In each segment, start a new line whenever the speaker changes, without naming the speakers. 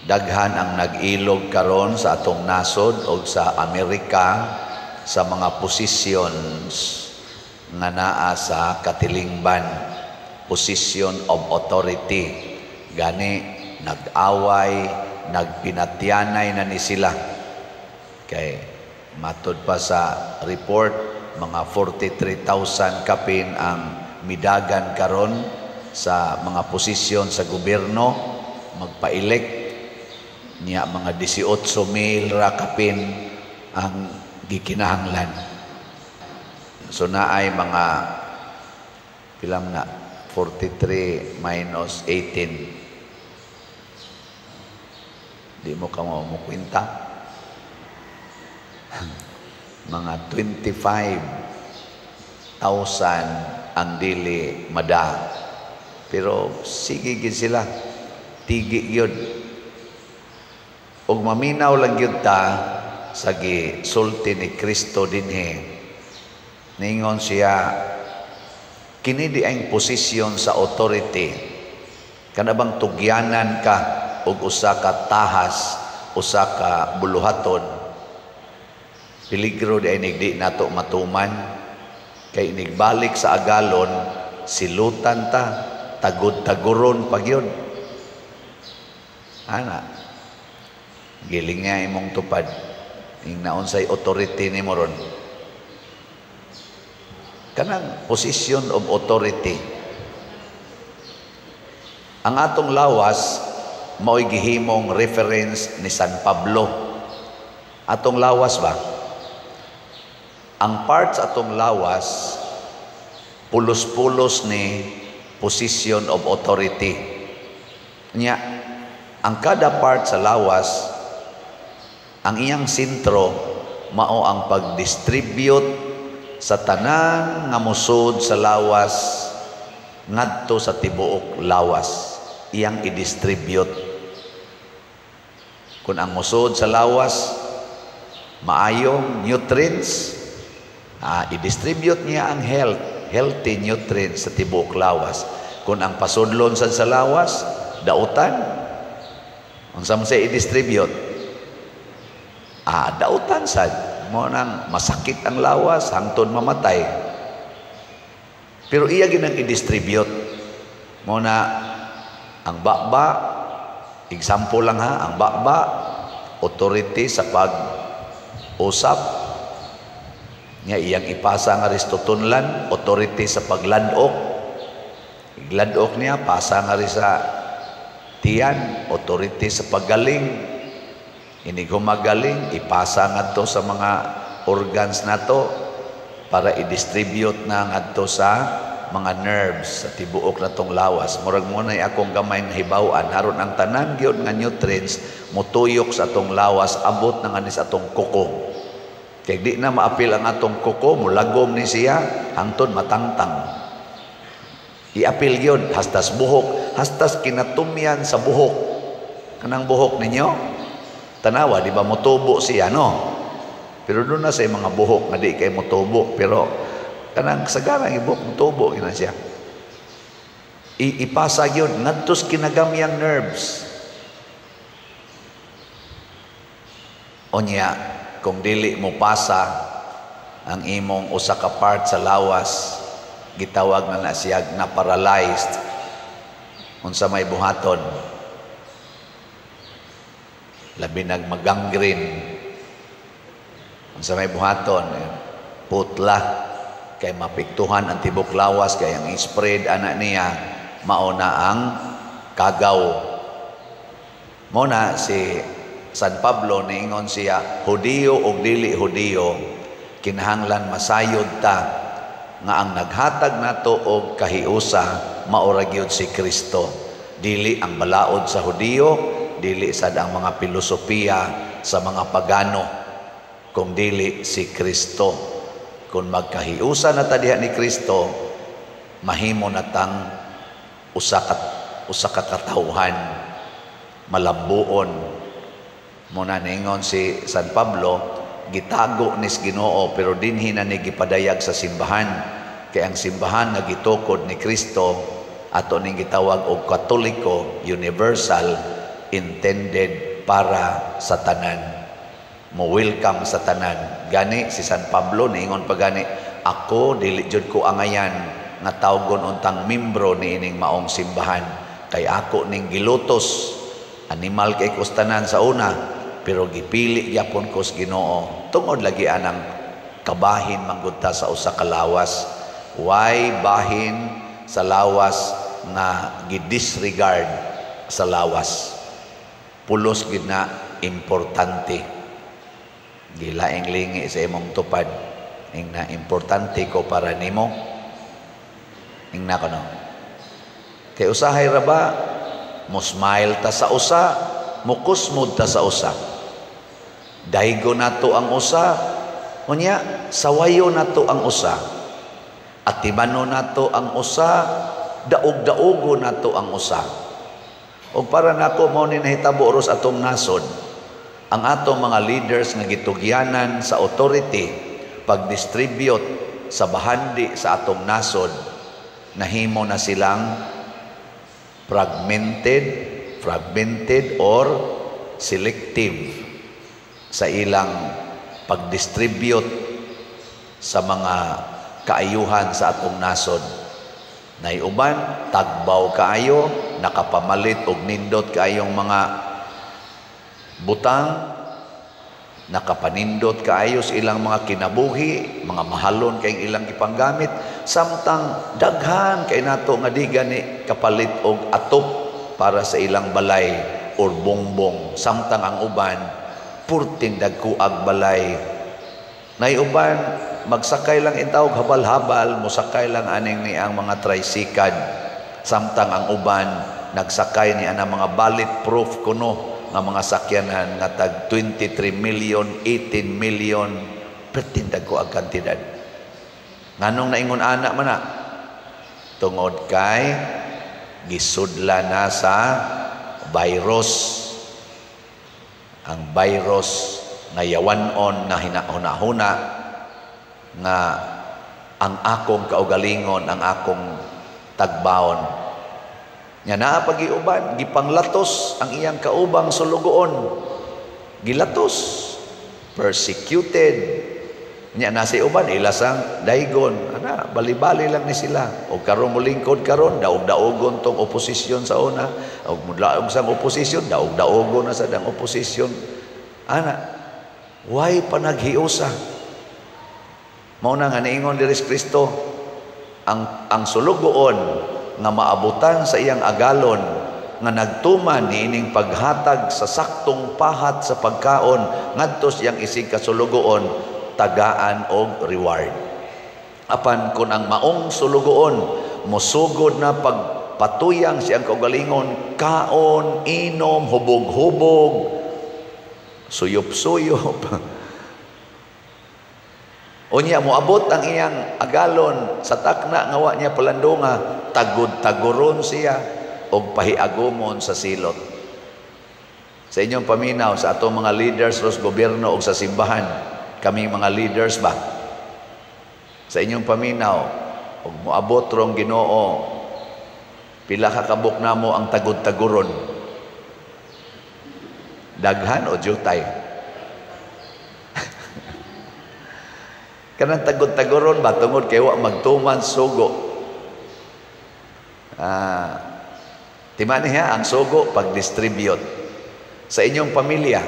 Daghan ang nag-ilog karon sa atong nasod o sa Amerika sa mga positions nga naa sa katilingban, position of authority. Gani nag-away, nagpinatyanay na ni sila. Kay matud pa sa report, mga 43,000 kapin ang midagan karon sa mga posisyon sa gobyerno magpa-elect niya, mga 18,000 ra kapin ang gikinahanglan. So naay mga pilam na 43 minus 18, di mo ka mo kwenta, mga 25,000 ang dili mada. Pero sige gid sila, tigi gyud. Ug maminaw lang gyud ta sa gisulti ni Kristo dinhi. Ningon siya, kini di ang posisyon sa authority. Kana bang tugyanan ka og usa ka tahas, usa ka buluhaton, peligro di ay di nato matuman. Kay inigbalik sa agalon, silutan ta, tagod-taguron pag yun. Ana, giling nga imong tupad. Ing naunsay authority ni mo ron. Kanang position of authority. Ang atong lawas mao'y gihimong reference ni San Pablo. Atong lawas ba? Ang parts atong lawas pulos-pulos ni position of authority. Nya, ang kada part sa lawas, ang iyang sentro mao ang pag-distribute sa tanan nga musod sa lawas ngadto sa tibuok lawas. Iyang i-distribute. Kung ang musod sa lawas maayong nutrients, i-distribute niya ang healthy nutrients sa tibuok lawas. Kung ang pasudlon sad sa lawas dautan, unsa man siya i-distribute? Dautan sad. Mo nang masakit ang lawas hangtod mamatay. Pero iya ginang i-distribute. Mo na ang baba, example lang ha, ang baba authority sa pag-usap niya, iyang ipasa nga ristutunlan, authority sa paglandok. Iglandok niya, pasa nga ri sa tiyan, authority sa paggaling. Inig humagaling, ipasa ngadto sa mga organs nato para i-distribute na ngadto sa mga nerves sa tibuok natong lawas. Murag mo na akong gamay nga hibaw-an, haron ang tanan gyud nga nutrients mutuyok sa atong lawas, abot na nga ni sa atong kuko. Kay di na maapil ang atong kuko, mulagom ni siya hangtod matangtang. Iapil gyud hastas buhok, hastas kinatumyan sa buhok. Kanang buhok ninyo, tanawa, di ba motubo siya, no? Pero doon na sa mga buhok nga di kay motubo, pero kanang sagarang ibok motubo gina siya. Ipasa gyud ngadto sa kinagamyang nerves. Unya, kung dili mo pasa ang imong usa ka part sa lawas, gitawag na na siya na paralyzed. Unsa may buhaton? Labi nag magangrene. Unsa may buhaton? Putla, kay mapiktuhan ang tibok lawas, kay ang spread ana niya mao na ang kagaw. Mo na si San Pablo niingon siya, Hudiyo og dili Hudiyo, kinahanglan masayod ta nga ang naghatag nato og kahiusa mao ra gyud si Kristo. Dili ang balaod sa Hudiyo, dili sad ang mga filosofiya sa mga pagano, kung dili si Kristo. Kung magkahiusa na ta diha ni Kristo, mahimo na tang usa ka katawhan, malambuon. Muna ningon si San Pablo, gitago nis Ginoo pero dinhi na ni gipadayag sa simbahan. Kay ang simbahan nga gitukod ni Kristo, ato ning gitawag og Katoliko universal, intended para sa tanan, mo welcome sa tanan. Gani si San Pablo niingon pa gani, "Ako dili jud ko angayan nga tawgon untang membro niining maong simbahan kay ako ning gilutos. Animal kay kos tanan sa una, pero gipili gyapon ko sa Ginoo." Tungod lagi anang kabahin manggod ta sa usa ka lawas. Why bahin sa lawas nga gidisregard sa lawas? Pulos gid na importante. Gilaing lingi sa imong tupad, ing na importante ko para nimo. Ing na kono kay usahay ra ba mo smile ta sa usa, mukusmod ta sa usa, daygo nato ang usa, unya sawayo nato ang usa, atibano nato ang usa, daog-daogo nato ang usa. Og para nako, mao ni nahitabo ros atong nasod. Ang atong mga leaders nga gitugyanan sa authority pag-distribute sa bahandi sa atong nasod, nahimo na silang fragmented or selective sa ilang pag-distribute sa mga kaayuhan sa atong nasod. Naiuban, tagbaw kaayo, nakapamalit og nindot kaayong mga butang, nakapanindot kaayo sa ilang mga kinabuhi, mga mahalon kayong ilang ipanggamit, samtang daghan kay nato nga di gani kapalit og atop para sa ilang balay or bongbong, samtang ang uban purting dagkuag balay. Naiuban magsakay lang intawog habal-habal, mosakay lang aning ni ang mga tricycle, samtang ang uban nagsakay ni ana mga bulletproof kuno nga mga sakyanan nga tag 23 million, 18 million, perting dagko ang kantidad. Nganong naingon ana man na? Tungod kay gisudla na sa virus. Ang virus nga yawanon nga hinahuna-huna nga ang akong kaugalingon, ang akong tagbaon. Nga naa pagiuban, gipanglatos ang iyang kaubang sulugoon. Gilatos, persecuted. Nya nasa uban ilasang daygon, ana bali-bali lang ni sila. Og karon molingkod karon, daog-daogon tong oposisyon sa una, og mudlaog sang oposisyon, daog-daogon na sa dang oposisyon. Ana, why panaghiusa? Mao na nga niingon diri si Kristo, ang sulugoon nga maabutan sa iyang agalon nga nagtuman niining paghatag sa saktong pahat sa pagkaon ngadto siyang isig kasulugoon, tagaan og reward. Apan kung ang maong sulugoon mosugod na pagpatuyang siyang kaugalingon, kaon, inom, hubog-hubog, suyop-suyop, unya moabot ang iyang agalon sa takna nga wa niya palandunga, tagod-taguron siya og pahiagumon sa silot. Sa inyong paminaw, sa atong mga leaders ros gobyerno og sa simbahan, kaming mga leaders ba? Sa inyong paminaw, og moabot rong Ginoo, pila ka kabuk namo ang tagod-taguron? Daghan o jutay? Kanang tagod-taguron ba tungod kay wa magtuman sugo? Tima niya ang sugo pag-distribute sa inyong pamilya.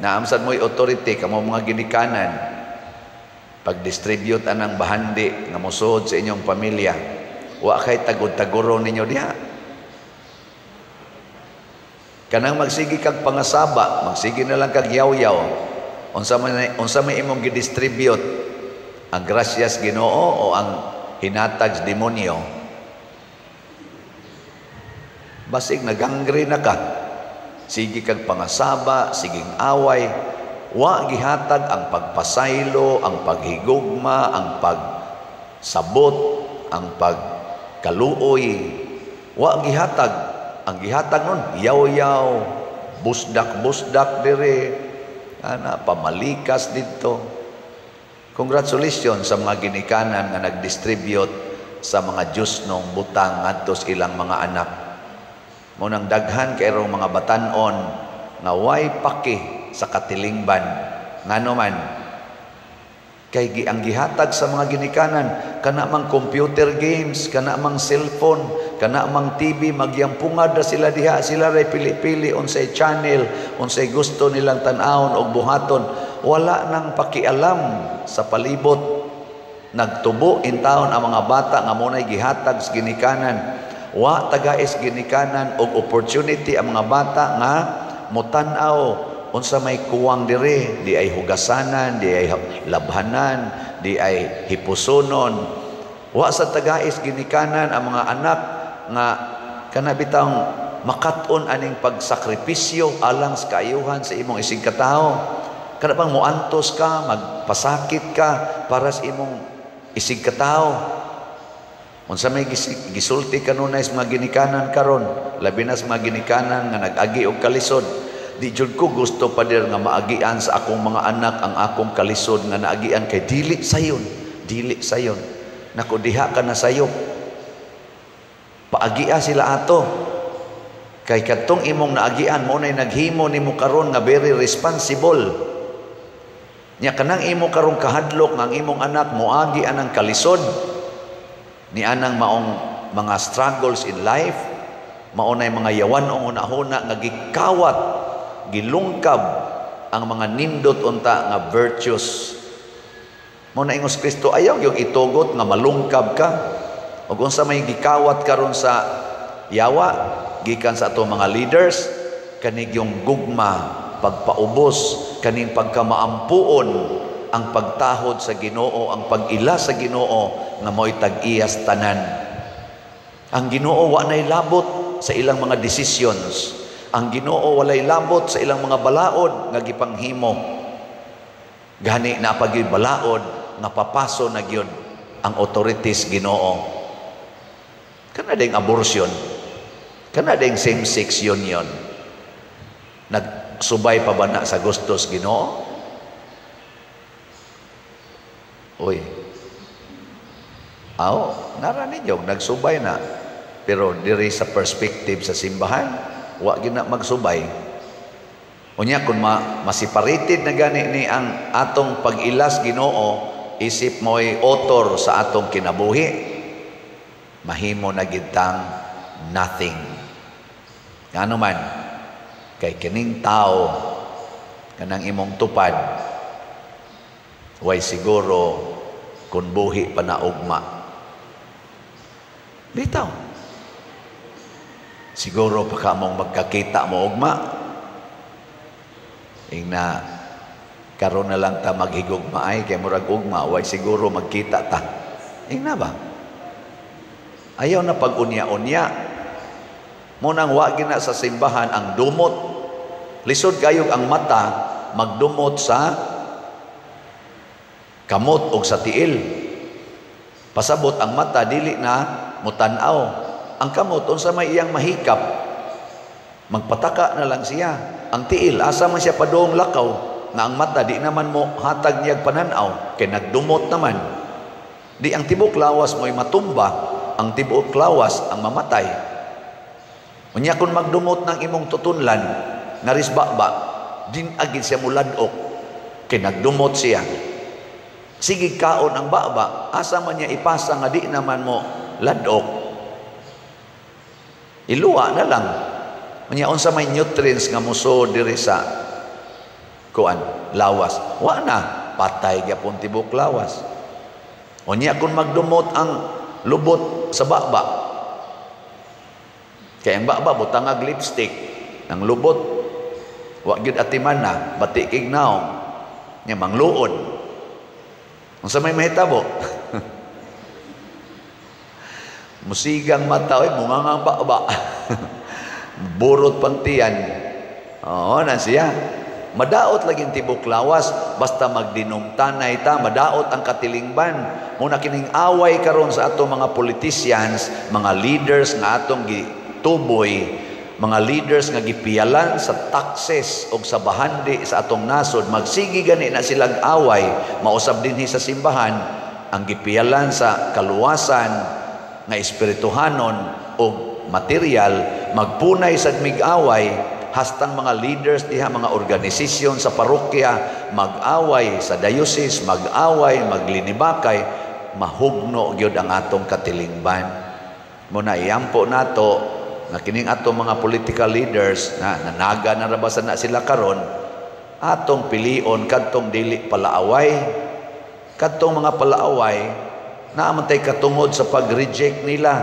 Naamsad mo'y authority kamo mga ginikanan, pag-distribute anang bahandi nga mosuod sa inyong pamilya, wa kay tagod-taguron ninyo diha. Kanang magsigi kag pangasaba, magsigi na lang kag yaw-yaw, unsa may imong gidistribute? Ang grasyas Ginoo o ang hinatag sa demonyo? Basig nagangre na ka. Sige kag pangasaba, siging away, wa gihatag ang pagpasaylo, ang paghigugma, ang pagsabot, ang pagkaluoy. Wa gihatag. Ang gihatag nun, yaw-yaw, busdak-busdak dire, ana pamalikas didto. Congratulations sa mga ginikanan nga nagdistribute sa mga Diyos nung butang ngadto sa ilang mga anak. Mao nang daghan kay mga batan-on nga way paki sa katilingban. Ngano man? Kay ang gihatag sa mga ginikanan kana mang computer games, kana mang cellphone, kana mang TV, magyampungad ra sila diha, sila ray pili-pili unsay channel, unsay gusto nilang tan-awon og buhaton. Wala nang pakialam sa palibot. Nagtubo intawon ang mga bata nga mao nay gihatag sa ginikanan. Wa tagais ginikanan og opportunity ang mga bata nga motan-aw unsa may kuwang dire, di ay hugasanan, di ay labhanan, di ay hipusonon. Wa sa tagais ginikanan ang mga anak nga kana bitang makat-on aning pagsakripisyo alang sa kaayuhan sa imong isig katawo. Kana bang moantos ka, magpasakit ka para sa imong isig katawo. Unsa may gisulti kanunay sa mga ginikanan karon, labi na sa mga ginikanan nga nag-agi og kalisod? "Di jud ko gusto, Pader, nga maagian sa akong mga anak ang akong kalisod nga naagian kay dili sayon, dili sayon." Nako, diha ka na sayop. Paagia sila ato. Kay kadtong imong naagian mao nay naghimo nimo karon nga very responsible. Nya kanang imo karong kahadlok nga ang imong anak moagi anang kalisod ni anang maong mga struggles in life, mao nay mga yawan-ong hunahuna nga gikawat, gilungkab ang mga nindot unta nga virtues. Mao na ingos Kristo, ayaw yung itugot nga malungkab ka. Ug unsa may gikawat karon sa yawa gikan sa ato mga leaders, kanig yung gugma, pagpaubos kaning pagkamaampuon, ang pagtahod sa Ginoo, ang pag-ila sa Ginoo nga mo'y tag-iyas tanan. Ang Ginoo wa nay labot sa ilang mga decisions. Ang Ginoo walay labot sa ilang mga balaod nga gipanghimo. Gani na pag balaod nga papaso na gyud ang authorities Ginoo. Kana ding abortion, kana ding same-sex union. Nagsubay pa ba na sa gustos Ginoo? Uy. Aw, nara ninyo nagsubay na. Pero diri sa perspective sa simbahan, wa gyud na magsubay. Unya kung maseparated na gani ni ang atong pag-ilas Ginoo, isip mo'y author sa atong kinabuhi, mahimo na gid tang nothing. Ngano man? Kay kining tao kanang imong tupad, way siguro kung buhi pa na ugma. Bitaw. Siguro pa ka mong magkakita mo ugma. Ingna karon na lang ta maghigugma ay kay murag ugma way siguro magkita ta. Ingna ba? Ayaw na pag-unya-unya. Mo nang wa gina sa simbahan ang dumot. Lisod kayog ang mata magdumot sa kamot og sa tiil. Pasabot ang mata dili na mutan-aw. Ang kamot, unsa may iyang mahikap, magpataka na lang siya. Ang tiil, asa man siya padung lakaw nga ang mata di naman mo hatag niyag pananaw kay nagdumot naman. Di ang tibok lawas mo'y matumba, ang tibok lawas ang mamatay. Unya kung magdumot ng imong tutunlan nga risbaba, din agid siya muladok kay nagdumot siya. Sige kaon ang baba, asa man niya ipasa nga di naman mo ladok? Iluwa na lang. Unya unsa may nutrients nga muso diri sa kuan lawas? Wa na, patay gyapon tibok lawas. Unya kung magdumot ang lubot sa baba, kay ang baba butangag lipstick, ang lubot wa gyud atiman na, bati kig naong nya mangluod. Unsa may mahitabo? Musigang mata, oy, mungangang baba. Burot pang tiyan. Oo, na siya. Madaot lagi tibok lawas, basta magdinumtanay ta, madaot ang katilingban. Muna kining away karon sa atong mga politicians, mga leaders nga atong gituboy, mga leaders nga gipiyalan sa taxes o sa bahandi sa atong nasod, magsigi gani na silang away, mausab dinhi sa simbahan, ang gipiyalan sa kaluwasan nga espirituhanon o material, magpunay sad mig-away, hastang mga leaders diha, mga organisasyon sa parokya, mag-away sa diocese, mag-away, maglinibakay, mahugno gyud ang atong katilingban. Muna iampo nato nga kining atong mga political leaders na nanaga na ra na sila karon, atong pilion kadtong dili palaaway. Kadtong mga palaaway naa man tay katungod sa pag-reject nila.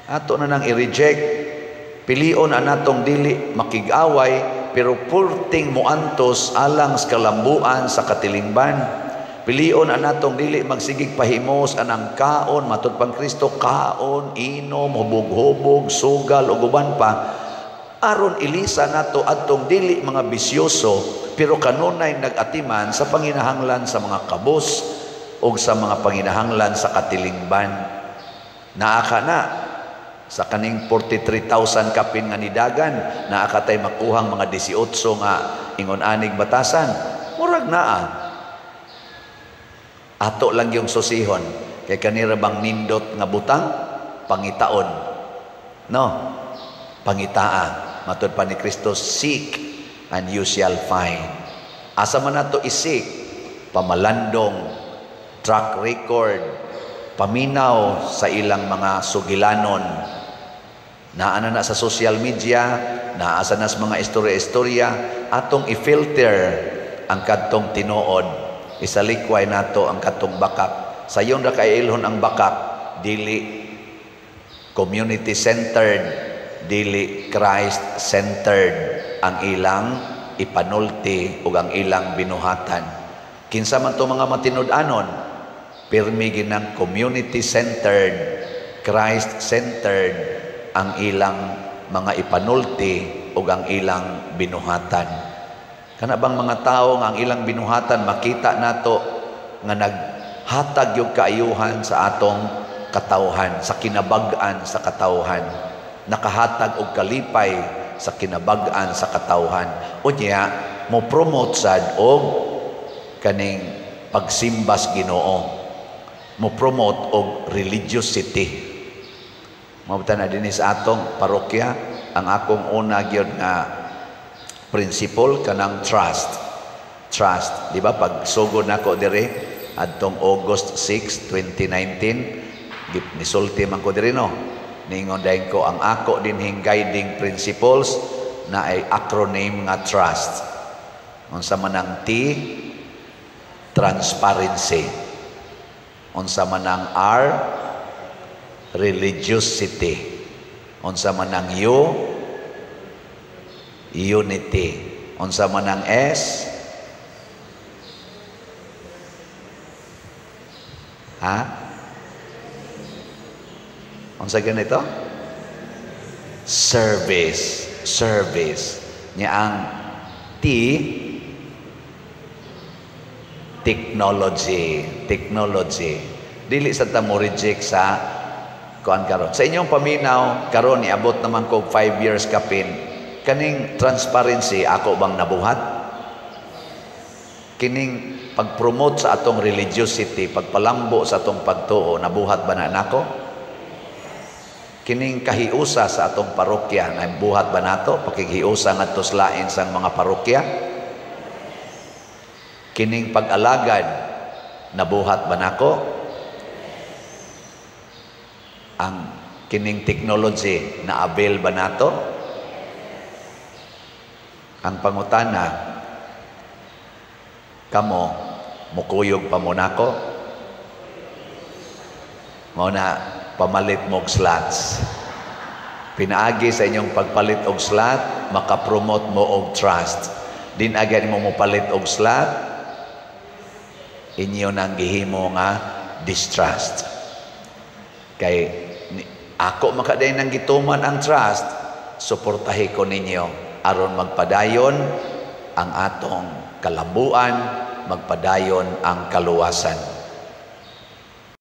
Ato na nang i-reject. Pilion ang natong dili makig-away pero purting muantos alang sa kalambuan sa katilingban. Pilion ang natong dili magsigig pahimos anang kaon matud pang Kristo, kaon, inom, hubog-hubog, sugal ug uban pa, aron ilisa nato adtong dili mga bisyoso pero kanunay nag-atiman sa panginahanglan sa mga kabus o sa mga panginahanglan sa katilingban. Naa ka na sa kaning 43,000 kapin nga nidagan, naa ka tay makuhang mga 18 nga ingon anig batasan. Murag naa. Ato lang yung susihon kay kanira bang nindot nga butang pangitaon. No? Pangitaa. Matud pa ni Kristo, "Seek and you shall find." Asa man nato i-seek? Pamalandong, track record, paminaw sa ilang mga sugilanon. Naa na na sa social media, naa sa nas mga istorya-istorya, atong i-filter ang kadtong tinuod. Isalikway nato ang kadtong bakak. Sayon ra kay ilhon ang bakak, dili community-centered, dili Christ-centered ang ilang ipanulti ug ang ilang binuhatan. Kinsa man to mga matinud-anon, pirmi ginang community-centered, Christ-centered ang ilang mga ipanulti ug ang ilang binuhatan. Kana bang mga tao nga ang ilang binuhatan makita nato nga naghatag yung kaayuhan sa atong katawhan, sa kinabag-an sa katawhan, nakahatag og kalipay sa kinabag-an sa katawhan. Unya mo promote sad og kaning pagsimbas Ginoo, mo promote og religiosity. Mao na dinhi sa atong parokya, ang akong una gyud nga principle kanang trust. Trust, di ba, pag sugod nako diri adtong August 6, 2019, nisulti man ko diri, no. Ningon dayon ko, ang ako dinhing guiding principles na ay acronym nga TRUST. Unsa man ang T? Transparency. Unsa man ang R? Religiosity. Unsa man ang U? Unity. Unsa man ang S? Ha? Unsa ganito? Service. Service. Nya ang T, technology. Technology. Dili sa ta mo reject sa kuan karon. Sa inyong paminaw karon, niabot naman ko 5 years kapin. Kaning transparency ako bang nabuhat? Kining pag-promote sa atong religiosity, pagpalambo sa atong pagtuo, nabuhat ba na nako? Kining kahiusa sa atong parokya, nabuhat ba nato? Pakighiusa ngadto sa lain sang mga parokya? Kining pag-alagad, nabuhat ba nako? Ang kining technology, na-avail ba nato? Ang pangutana, kamo, mukuyog pa mo nako? Mao na, pamalit mo og slots. Pinaagi sa inyong pagpalit og slot, makapromote mo og trust. Din agad mo mopalit og slot, inyo nang gihimo nga distrust. Kay ako makaday nang gituman ang trust, suportahi ko ninyo aron magpadayon ang atong kalambuan, magpadayon ang kaluwasan.